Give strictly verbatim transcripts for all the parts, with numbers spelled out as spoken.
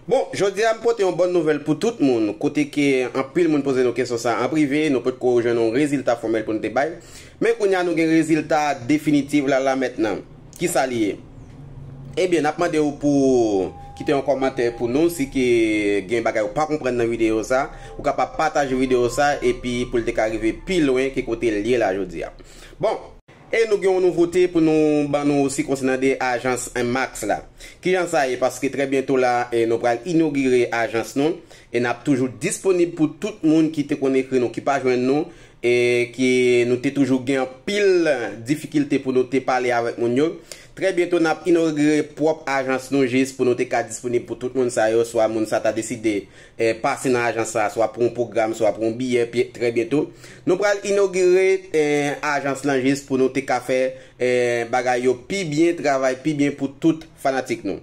Bon, jodi a m pote yon bòn nouvèl pou tout moun, kote ke anpil moun poze nou kesyon sa an prive, nou potko jwenn yon rezilta fòmèl pou nou te bay. Men kounye a nou gen rezilta definitif la, la mentnan. Kisa li ye? Ebyen, n ap mande w pou kite yon kòmantè pou nou, si ke gen bagay ou pa konprann nan videyo sa, ou kapab pataje videyo sa, epi pou l te ka rive pi lwen ke kote l ye la jodi a. Bon, e nou gen yon nouvote pou nou ban nou osi konsènan de ajans Max la. Kijan sa ye? Paske trè byento la, e nou pral inogire ajans nou, e n ap toujou disponib pou tout moun ki te konn ekri nou, ki pa jwenn nou, e ki nou te toujou gen anpil difikilte pou nou te pale avèk moun yo. Trè byento, n ap inogire pwòp ajans nou jis pou nou te ka disponib pou tout moun sa yo, swa moun sa ta deside, e, pase nan ajans sa, swa pou yon pwogram, swa pou yon biyè, pi-, trè byento. Nou pral inogire, e, ajans lan jis pou nou te ka fè, e, bagay yo pi byen, travay pi byen pou tout fanatik nou.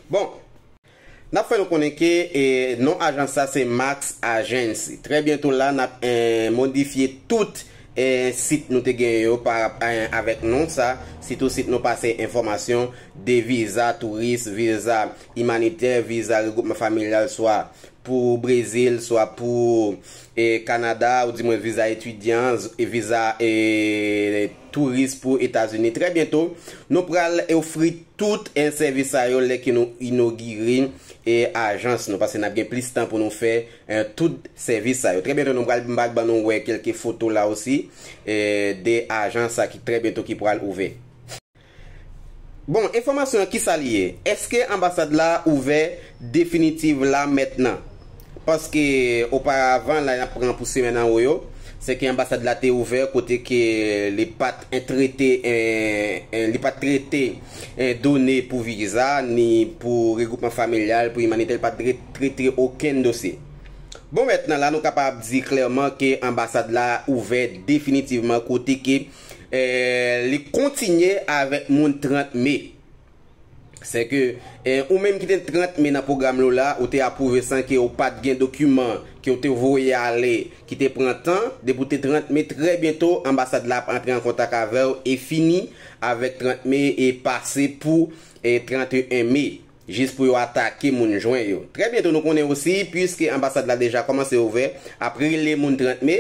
Bon, n ap fè nou konnen ke, e, non ajans sa se Max Agency. Trè byento la, n ap, e, modifye tout, e, sit nou te genyen yo pa, e, avèk non sa. Sitou sit nou pase enfòmasyon de viza touris, viza imanitè, viza regroupman familyal, swa pou Brezil, swa pou, e, Kanada, ou di mwen viza etidyan, e viza, e, touris pou Etazini. Trè byento, nou pral ofri tout, e, sèvis sa yo lè ke nou inogire, e, ajans nou, paske n ap gen plis tan pou nou fè, e, tout sèvis sa yo. Trè byento, nou pral, m pral ban nou wè kèlke foto la osi, e, de ajans sa ki trè byento ki pral ouvè. Bon, enfòmasyon an, kisa li ye? Èske anbasad la ouvè definitiv la mentnan? Paske oparavan la, n ap pran pou semèn anwo yo, se ke anbasad la te ouvè kote ke li pa t trete, e, e, li pa t trete, e, done pou viza, ni pou regroupman familyal, pou imanitè, li pa t re-, trete okenn dosye. Bon, mentnan la, nou kapab di klèman ke anbasad la ouvè definitivman kote ke, e, li kontinye avèk moun trant me. Se ke, e, ou menm ki te trant me nan pwogram lo la, ou te apwouve san ke ou pa t gen dokiman ke ou te voye ale, ki te pran tan, depi ou te trant me, trè byento, anbasad la ap antre an kontak avè w e fini avèk trant me e pase pou, e, trant e en me. Jis pou yo atake moun jwen yo. Trè byento nou konnen osi, piske anbasad la deja kòmanse ouvè, ap rele moun trant me,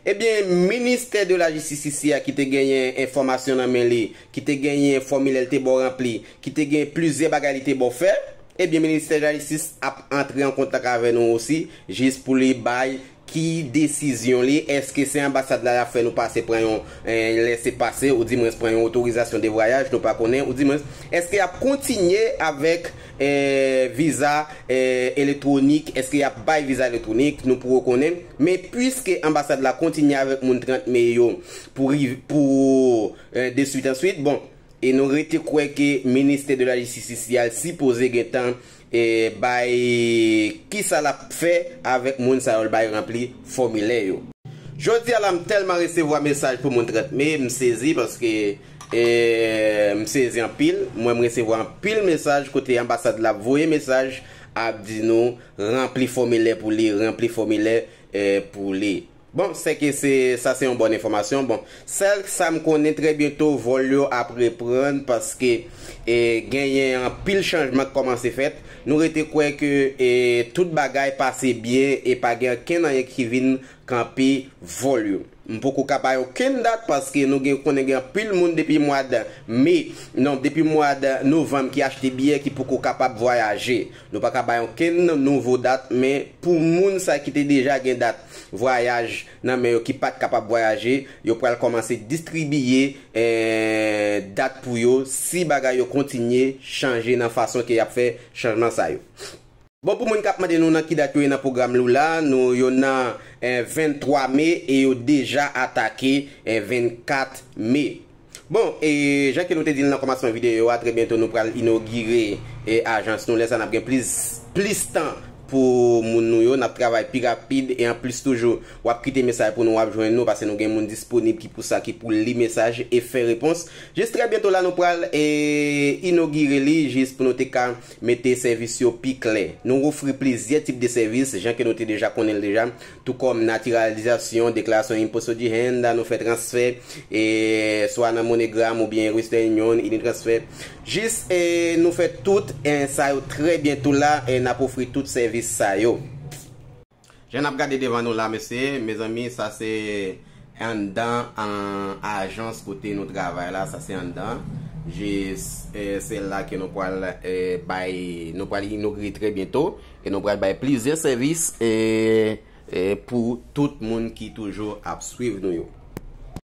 ebyen, Ministè de la Jistis isi a ki te genyen enfòmasyon nan men li, ki te genyen fòmilè l te ba w ranpli, ki te gen plizyè bagay li te ba w fè, ebyen, Ministè de la Jistis ap antre an kontak avè nou osi, jis pou li bay ki desizyon li, èske se anbasad la y ap fè nou pase pran yon, e, lèsepase, ou di mwens pran yon otorizasyon de vwayaj, nou pa konnen, ou di mwens, èske y ap kontinye avèk, e, viza, e, elektwonik, èske y ap bay viza elektwonik, nou poko konnen, men piske anbasad la kontinye avèk moun trant me yo pou riv-, pou, e, de swit an swit, bon, e nou rete kwè ke Ministè de la Jistis isi a sipoze gentan, e, bay kisa l ap fè avèk moun sa yo l bay ranpli fòmilè yo. Jodi a la, m tèlman resevwa mesaj pou moun trant me, m sezi paske, e, m sezi anpil. Mwen, m resevwa anpil mesaj kote anbasad la ap voye mesaj, ap di nou ranpli fòmilè pou li, ranpli fòmilè, e, pou li. Bon, sèke se, sa se yon bòn enfòmasyon. Bon, sèl sa m konnen, trè byento vòl yo ap reprann paske, e, genyen anpil chanjman k kòmanse fèt. Nou rete kwè ke, e, tout bagay pase byen e pa gen okenn anyen ki vin kanpe vòl yo. M poko ka bay okenn dat paske nou gen, konnen gen anpil moun depi mwa de me, non, depi mwa de novanm ki achte biyè ki poko kapab vwayaje. Nou pa ka bay okenn nouvo dat, men pou moun sa ki te deja gen dat vwayaj nan men yo ki pa t kapab vwayaje, yo pral kòmanse distribiye, eh, dat pou yo si bagay yo kontinye chanje nan fason ke y ap fè chanjman sa yo. Bon, pou moun k ap mande nou nan ki dat yo ye nan pwogram Lula, nou, yo nan, eh, venntwa me e yo deja atake, eh, vennkat me. Bon, e jan ke nou te di l nan kòmansman videyo a, trè byento nou pral inogire, e, ajans nou. Lè sa n ap gen plis, plis tan pou moun nou yo, n ap travay pi rapid e anplis toujou, w ap kite mesaj pou nou, w ap jwenn nou, paske nou gen moun disponib ki pou sa, ki pou li mesaj e fè repons. Jis trè byento la, nou pral e, inogire li, jis pou nou te ka mete sèvis yo pi klè. Nou ofri plizyè tip de sèvis, jan ke nou te deja konnen l deja, tou kòm natiralizasyon, deklarasyon enpo sou dihenda, nou fè transfè, e, swa nan MoneyGram oubyen Western Union, Unitransfer. Jis e, nou fè tout e, sa yo trè byento la, e n ap ofri tout sèvis sa yo. Jan n ap gade devan nou la, mesye, mezanmi, sa se anndan an ajans kote nou travay la, sa se anndan. Jis e, se la ke nou pral e, bay, nou pral inogire trè byento e nou pral bay plizyè sèvis e, e, pou tout moun ki toujou ap swiv nou yo.